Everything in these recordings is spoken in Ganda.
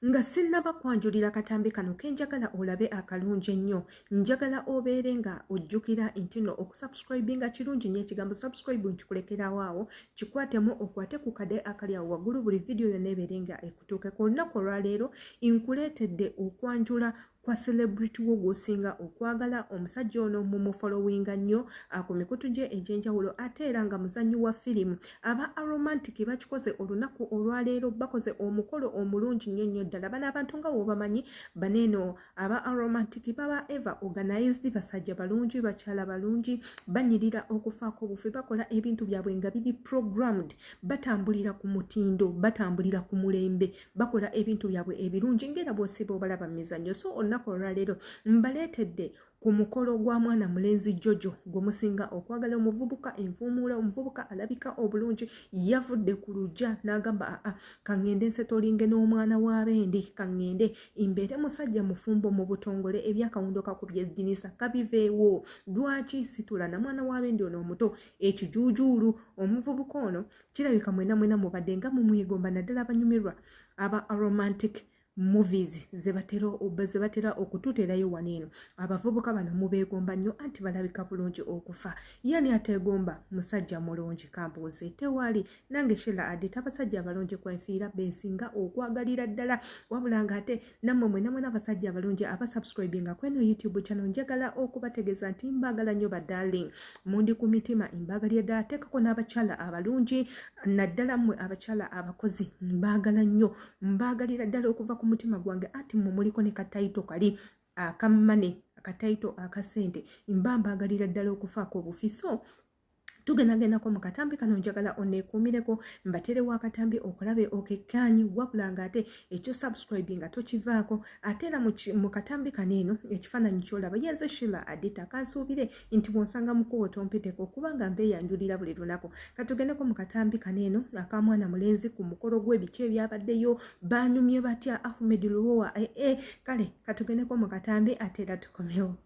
Nga sinnaba kwanjulira katambi kano ke njagala olabe akalungi ennyo, njagala obeere nga ojjukira nti nno okusubscribinga kirungi nnyo. Ekigambo subscribe nkikulekerawo awo, kikwatemu okwate ku kade akali awo waggulu, buli vidiyo yonna ebeere nga ekutuukeko. Olunaku olwaleero nkuleetedde okwanjula kwa celebrity wo gw'osinga okwagala. Omusajja ono mumufollowinga nnyo ku mikutu gye egy'enjawulo, ate era nga muzannyi wa firimu. Aba Aromantic bakikoze olunaku olwaleero, bakoze omukolo omulungi nnyo nnyo ddala. Bano abantu nga wobamanyi baneeno aba Aromantic baba ever organized, basajja balungi, bakyala balungi, banyirira okufaako obufi, bakola ebintu byabwe nga biri programmed, batambulira ku mutindo, batambulira ku mulembe, bakola ebintu byabwe ebirungi ng'era bw'osiba obalaba mu mizannyo. So olunaku olwaleero mbaleetedde ku mukolo gwa mwana mulenzi Jojo gwe musinga okwagala, omuvubuka envuumuula, omuvubuka alabika obulungi. Yavudde ku lujja n'agamba, "Aa, kaŋŋende nsetolinge n'omwana w'abendi, kaŋŋende mbeere musajja mufumbo mu butongole, ebyakawundo kakubye eddirisa kabiveewo. Lwaki situla na mwana w'abendi ono omuto ekijuujuulu?" Omuvubuka ono kirabika mwena mwena mubadde nga mumwegomba, naddala abanyumirwa aba Aromantic movies ze batera okututeerayo wano eno. Abavubuka bano mubeegomba nnyo, anti balabika bulungi okufa. Yani ateegomba musajja mulungi? Kambuuze, tewali. Nange Shela Adit, abasajja abalungi kwenfiira, bensinga okwagalira ddala. Wabula nga ate nammwe mwena mwena abasajja abalungi abasubscribinga kweno YouTube channel, njagala okubategeeza nti mbaagala nnyo, ba darling, mundi ku mitima, mbaagalira ddala. Teekako n'abakyala abalungi, naddala mmwe abakyala abakozi, mbaagala nnyo, mbaagalira ddala okuva ku mutima gwange, anti mmwe muliko ne katitle kali akammane, akatitle akasente. Mba mbaagalira ddala okufaako obufi. So tugendagendako mu katambi kano, njagala oneekuumireko, mbaterewo akatambi okulabe okekkaanyi. Wabula nga ate ekyo subscribe nga tokivaako. Ate era mu katambi kano eno ekifaananyi kyolaba yenze Shila Adita. Kansuubire nti bw'onsanga mukubo tompiteko, kubanga mbeeyanjulira buli lunaku. Katugendeko mu katambi kano eno akamwana mulenzi ku mukolo gw'ebiki ebyabaddeyo, banyumye batya Ahmed Lubowa. Ee eh, kale katugendeko mu katambi ate era tukomewo.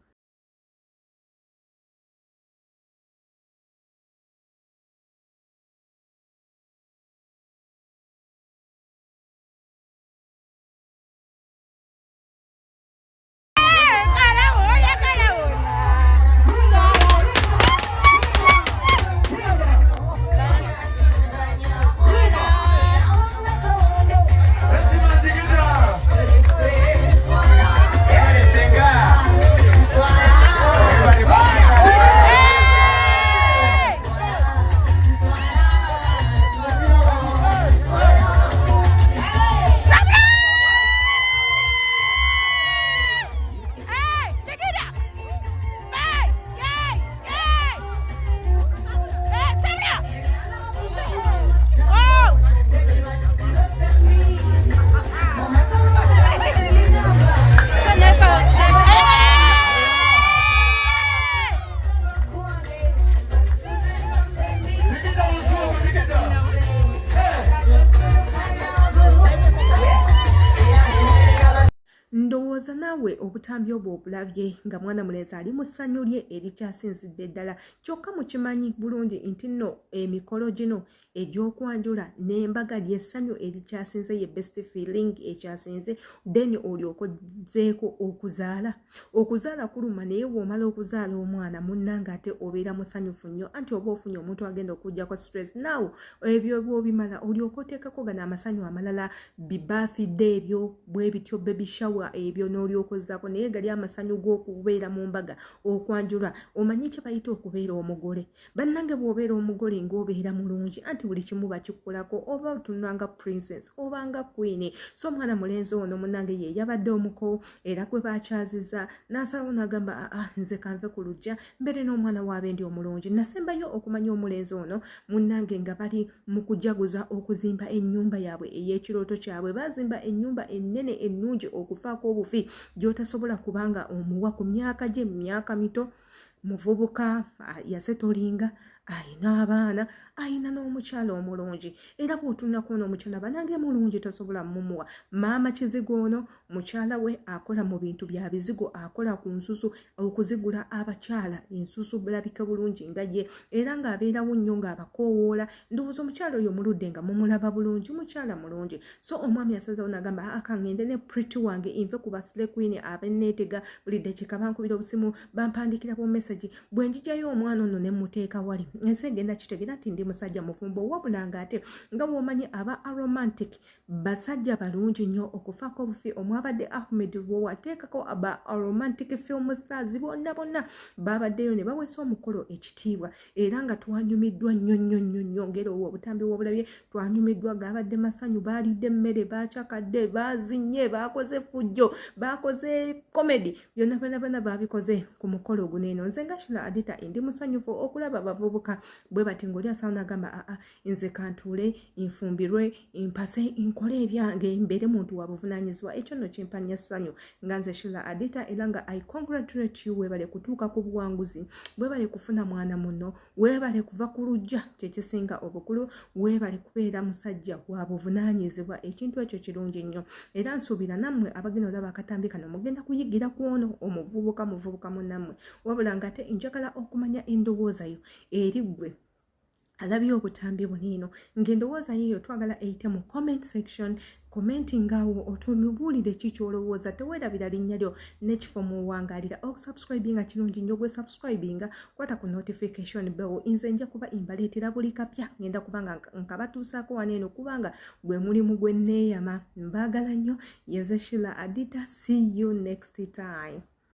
Ndowooza naawe obutambi obwo obulabye nga mwana mulenzi ali mu ssanyu lye erikyasinzidde ddala. Kyokka mukimanyi bulungi nti nno emikolo gino egy'okwanjula n'embaga ly'essanyu erikyasinze, ye best feeling ekyasinze. Then olyoka ozzeeko okuzaala. Okuzaala kuluma, naye bw'omala okuzaala omwana, munnanga, ate obeera musanyufu nnyo, anti oba ofunye omuntu agenda okugjako stress. Naawe ebyo bw'obimala, olyoka oteekako gano amasanyu amalala, bibirthday ebyo bwe bityo, baby shower ebyo n'olyoka ozzaako. Naye gali amasanyu g'okubeera mu mbaga, okwanjulwa, omanyi kye bayita okubeera omugole? Bannange, bw'obeera omugole ng'obeera mulungi, anti buli kimu bakikukolako, oba otunula nga princess oba nga queen. So omwana mulenzi ono munnange ye yabadde omuko era gwe bakyaziza, n'asalawo n'agamba, "Aa, nze kanve ku lujja mbeere n'omwana w'abendi omulungi." Nasembayo okumanya omulenzi ono munnange nga bali mu kujaguza okuzimba ennyumba yaabwe ey'ekirooto kyabwe. Bazimba ennyumba ennene ennungi okufaako obufi, gy'otasobola kubanga omuwa ku myaka gye, myaka mito, muvubuka yasetolinga, Ayina abaana, ayina n'omukyala omulungi. Era bw'otunulako n'omukyala, banange, mulungi, tosobola mumuwa. Maama Kizigo ono mukyala we akola mu bintu bya bizigo, akola ku nsusu, okuzigula abakyala ensusu bulabike bulungi nga ye, era ng'abeerawo nnyo ng'abakoowoola. Ndowooza omukyala oyo muludde nga mumulaba bulungi, mukyala mulungi. So omwami asazewo nagamba, "Aka ngende ne pretty wange, nve ku ba slay queen abenneetega buli ddakiika, bankubira obusimu, bampandikira bu message. Bwe njijayo omwana ono ne muteeka wali, ensi egenda kitegeera nti ndi musajja mufumbo." Wabula ng'ate nga bw'omanyi, aba Aromantic basajja balungi nnyo okufaako obufi. Omwabadde Ahmed bwewateekako aba Aromantic film stars bonna bonna babaddeyo ne baweesa omukolo ekitiibwa, era nga twanyumiddwa nnyo nnyo nnyo nnyo. Ngeri obwo obutambi bwobulabye, twanyumiddwa, gaabadde masanyu, baalidde emmere, bakyakadde, bazinye, bakoze fujjo, bakoze comedy, byonna byonna byonna babikoze ku mukolo guno eno. Nze nga Shila Adita ndi musanyufu okulaba abavubuka bwe bati, ngaoli asawo nagamba, "Aa, nze kantuule, nfumbirwe, mpase, nkole ebyange, mbeere muntu wa buvunaanyizibwa." Ekyo nno kimpanya ssanyu nga nze Shila Adita, era nga I congratulate you. Weebale kutuuka ku buwanguzi, weebale kufuna mwana muno, weebale kuva ku lujja, kyekisinga obukulu, weebale kubeera musajja wa buvunaanyizibwa. Ekintu ekyo kirungi nnyo, era nsuubira nammwe abagenda olaba akatambi kano mugenda kuyigira ku ono omuvubuka, muvubuka munnammwe. Wabula nga ate njagala okumanya endowooza yo eri ggwe alabye obutambi buno eno, ng'endowooza yiyo twagala eyite mu comment section. Commentingawo otubuulire ki kyolowooza. Teweerabira linnya lyo n'ekifo muwangaalira. Okusubscribinga kirungi nnyo. Gwe subscribinga, kwata ku notification bell. Nze nja kuba mbaleetera buli kapya, ngenda kuba nga nkabatuusaako wano eno, kubanga gwe mulimu gwe neeyama. Mbaagala nnyo. Yenze Shila Adita. See you next time.